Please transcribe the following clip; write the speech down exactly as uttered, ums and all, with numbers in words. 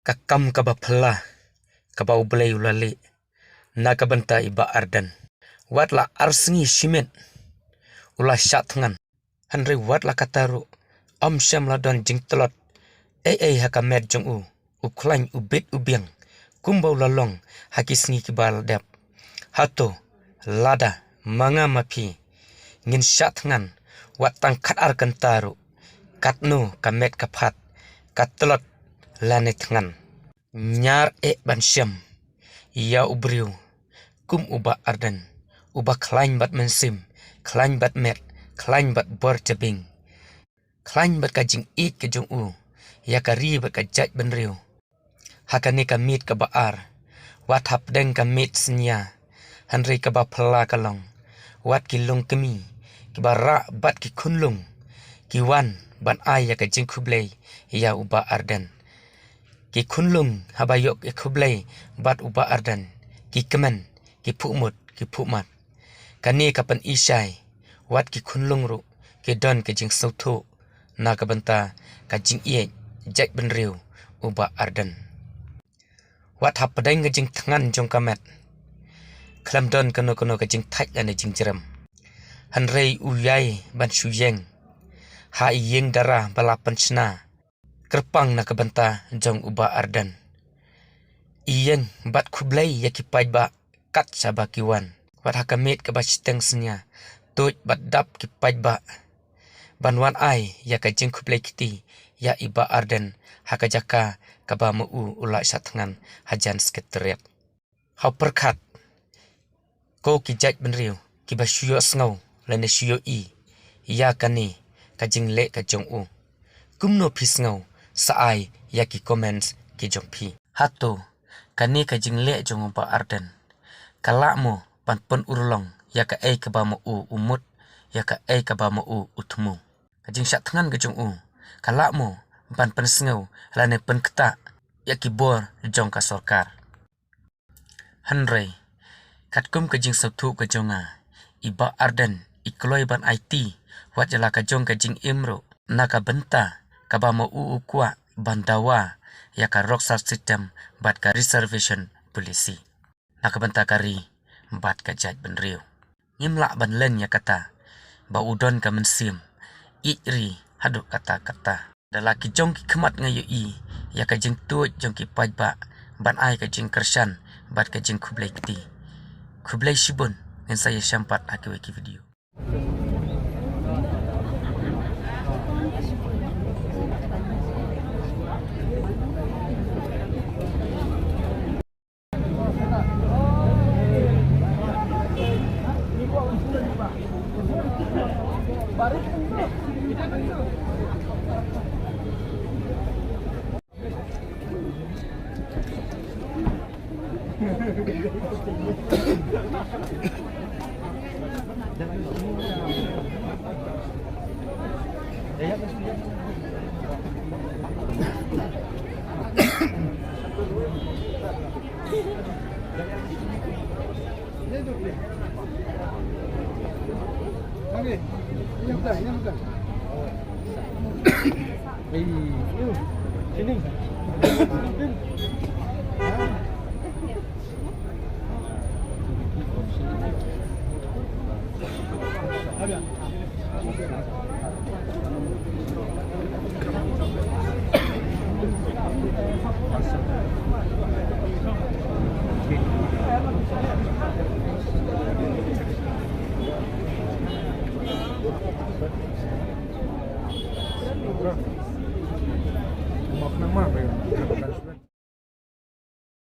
Ka kam kaba phylla kaba U Blei u la leh na ka bynta i Bah Ardent. Wat la ar sngi shi miet u la shah thngan. Hynrei wat la katta ruh, ym shym la don jingtlot ei ei ha ka met jong u. U khlaiñ u bit u biang kumba u la long ha ki sngi kiba la dep. Hato lada ma nga ma phi ngin shah thngan wat tang khatar kynta ruh, katno ka met ka phad ka tlot lane thngan? Ñiar eh ban shem ïa u briew kum u Bah Ardent, uba khlaiñ bad mynsiem, khlaiñ bad met, khlaiñ bad bor jabieng, khlaiñ bad ka jingïeit ka jong u ïa ka ri bad ka jaitbynriew. Ha kane ka miet kaba ar, wat hapdeng ka miet synñia, hynrei kaba phylla ka long, wat ki longkmie kiba rah bad ki khunlung ki wan ban ai ïa ka jingkhublei ïa u Bah Ardent. Ki khunlung haba ïoh ki khublei bad u Bah Ardent, ki kmen, ki phuhmut, ki phuhmat. Kane ka pyni shai wat ki khunlung ruh ki don ka jingsngewthuh na ka bynta ka jingïeit jaitbynriew u Bah Ardent. Wat hapdeng ka jingthngan jong ka met, khlem don kano kano ka jingthait lane jingjrem. Hynrei u ïai ban shu ïeng ha i ïing dara ba la pynshna kyrpang na ka bynta jong u Bah Ardent. I ïeng bad khublei ïa ki paidbah kat shaba ki wan. Wat ha ka miet kaba shiteng synñia, tuid bad dap ki paidbah ban wan ai ïa ka jingkhublei kti ïa i Bah Ardent ha ka jaka kaba ma u u la shah thngan, hajan Secretariat. Ha u pyrkhat ko ki jaitbynriew kiba shu ïohsngew lane shu ïohi ïa kane ka jingleh ka jong u, kumno phi sngew? Sa ai ïa ki comments ki jong phi. Hato kane ka jingleh jong u Bah Ardent ka lah mo ban pynurlong ïa kaei kaba ma u u mut, ïa kaei kaba ma u u thmu? Ka jingshah thngan ka jong u ka lah mo ban pynsngew lane pynktah ïa ki bor jong ka sorkar? Hynrei katkum ka jingsngewthuh ka jong nga, i Bah Ardent i kloi ban aiti wat ïa la ka jong ka jingim ruh na ka bynta kaba ma u u kwah ban dawa ïa ka Roster System bad ka Reservation Policy na ka bynta ka ri bad ka jaitbynriew. Ngim lah ban len ïa kata ba u don ka mynsiem ïeit ri haduh katta katta. Da la ki jong ki khmat nga ïohi ïa ka jingtuid jong ki paidbah ban ai ka jingkyrshan bad ka jingkhublei kti. Khublei shibun, ngin sa ïashem pat ha kiwei ki video.